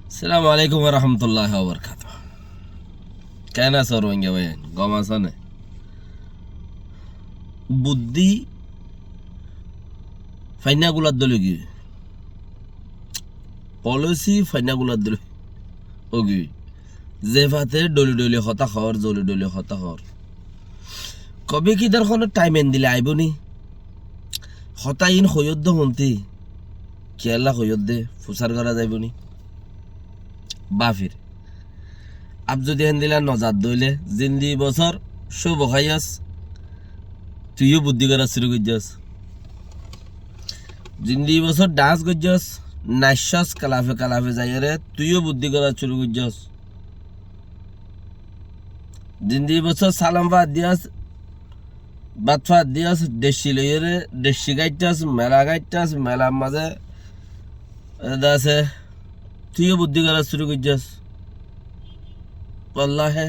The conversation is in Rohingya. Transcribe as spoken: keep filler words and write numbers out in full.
Assalamu alaikum warahmatulláhi wabarakátuhu. Keén asó Rohingya bái? Gom asó né? Buddí fainna gulat dóli giyói. Policy fainna gulat dóli ói giyói. Ze fate dholi dholi hotá hoór, zoli dholi hotá hoór. Kobé ki dór hono thaim endilla aibó ni? Hotá iín hoiyódde hontí? Kiyólla hoiyódde? Fusár gorá zaibó ni? Báfir. Ab zodi héndilla nozar dóile, zindi bosór cóbo háiyos, tuiyó buddí gorá cúru goijjós. Zindi bosór dhañs goijjós, naiccós, kalafe kalafe zaiyóre, tuiyó buddí gorá cúru goijjós. Zindi bosór salom fáat diyós, bát fáat diyós, decci loiyóre, decci gáittós, mela gáittós, melar mazé ede asé, tuiyó buddí gorá cúru goijjós. Wallahi.